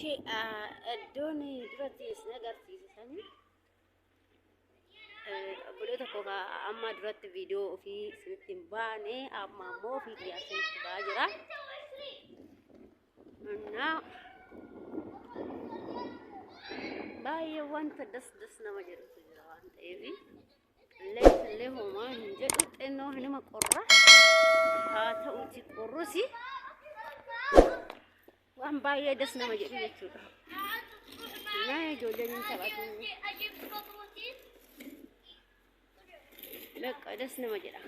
Ishee iddoon duratti isin agarsiise sanii obbolee tokko amma duratti viidiyoo ofii isinitti hin baane amma ammoo ofii kiyyaa isinitti ba'aa jira. Innaa baay'ee wanta das das nama jedhutu jira waan ta'eef qilleensi illee homaa hin jedhu xinnoo hinuma qorra haa ta'uti qorrusi waan baay'ee das nama jedhu jechuudha. Naa ijoolleen hin taphatu. Bakka das nama jedha.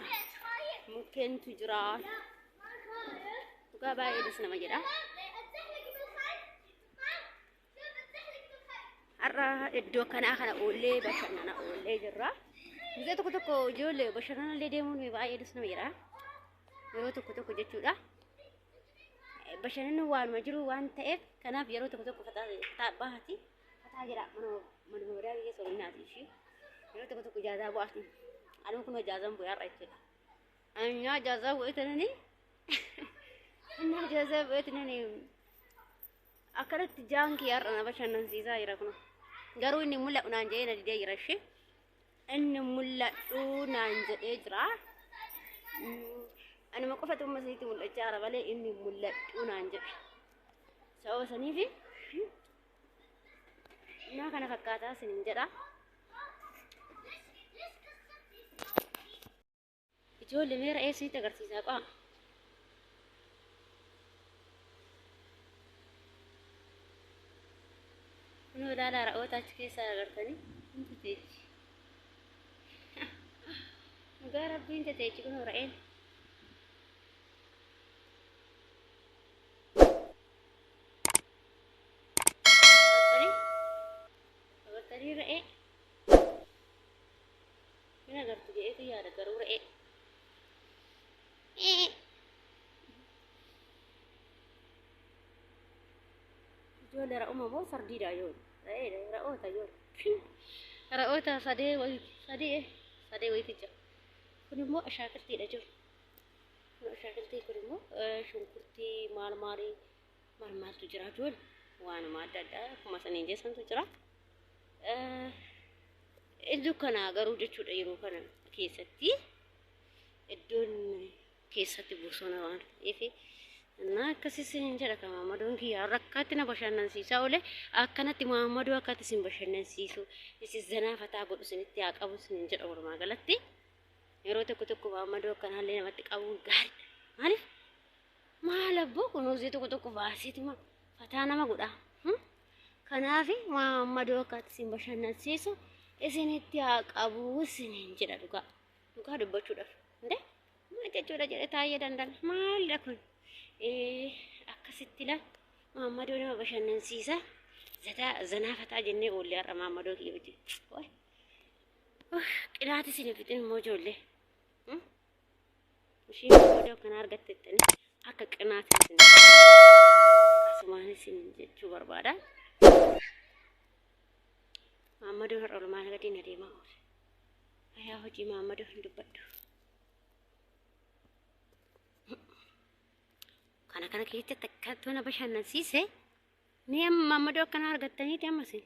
Mukkeentu jira. Dhugaa baay'ee das nama jedha. Har'a iddoo kanaa kana oollee bashannana oollee jirra. Gizee tokko tokko ijoollee bashannana illee deemuun baay'ee das nama jedha. Yeroo tokko tokko jechuudha. Bashannanni waanuma jiru waan ta'eef kanaaf yeroo tokko tokko fataa bahaati. Fataa jedha manuma badaa biyya soorinaati ishii. Yeroo tokko tokko jaazaa bu'aati. Anuu kunoo jaazaan bu'ee har'a jechuudha. Anyaa jaazaa bu'ee tanani. Anyaa jaazaa bu'ee tanani. Akkanatti jaankii har'a na bashannansiisaa jira kun. Garuu inni mul'adhu naan jedhee na didee jira ishee. Inni mul'adhu naan jedhee jira. Anuma qofatu amma isinitti mul'achaa jira malee inni mul'adhu naan jedhe. Sababa saniifi naa kana fakkaataa isinin jedha. Ijoollee mee re'ee isinitti agarsiisaa qaa. Kunoo ilaalaa re'oota achi keessaa agartanii hin teteechi. Dhugaa rabbiin teteechi kunoo re'een. Agartanii? Agartanii re'ee? Hin agartu jedheetu yaada garuu re'ee. Ijoollee ra'uma moo fardiidha yoo re'eedha ra'oota yoo ra'oota sadee wayii sadee sadee wayiitu jira. Kun immoo ashaakiltiidha jiru. Kun ashaakiltii kun immoo shunkurtii maal maalii maal maaltu jira ijoollee waanuma adda addaa akkuma saniin jeessantu jira. Iddoo kana garuu jechuudha yeroo kana keessatti iddoon keessatti bosona waan ta'eef na akkasii isin jedha kan Maammadoon kiyya har'a akkaatti na bashannansiisaa oole akkanatti Maammadoo akkaatti isin bashannansiisu isin zanaa fataa godhu isinitti haa qabu isin jedha walumaa galatti yeroo tokko tokko Maammadoo akkanaallee namatti qabuun gaariidha maaliif Maal abboo kun hojii tokko tokko baaseetuma fataa nama godha. Kanaaf Muhammadoo akka isin bashannansiisu isinitti haa qabu isiniin jedha dhugaa. Dhugaa dubbachuudhaaf. Indee maal jechuudha jedhe taa'ee dandana. Maalidha kun? Akkasitti la Muhammadoo nama bashannansiisa. Zataa zanaa fataa jennee oolle har'a Muhammadoo kiyya wajjin. Qinaati isin hin fixin immoo ijoollee. Isheen booda kana argattettanii akka qinaatiin isin akkasumaan isin jechuu barbaada. Maammadoon har'a olmaan gadiin adeemaa oole. Ayaa hojii Maammadoo hin dubbadhu. Kana kana keessatti akka na bashannansiise mee amma Maammadoo akkana argattaniiti amma isin.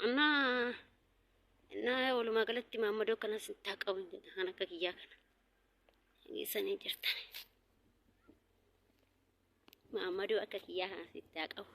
Annaa Innaa walumaa galatti maammadoo akkanas hin taa qabu jedha kan akka kiyyaa kana. Dhageessanii jirtan. Maammadoo akka kiyyaa kana sitti haa qabu.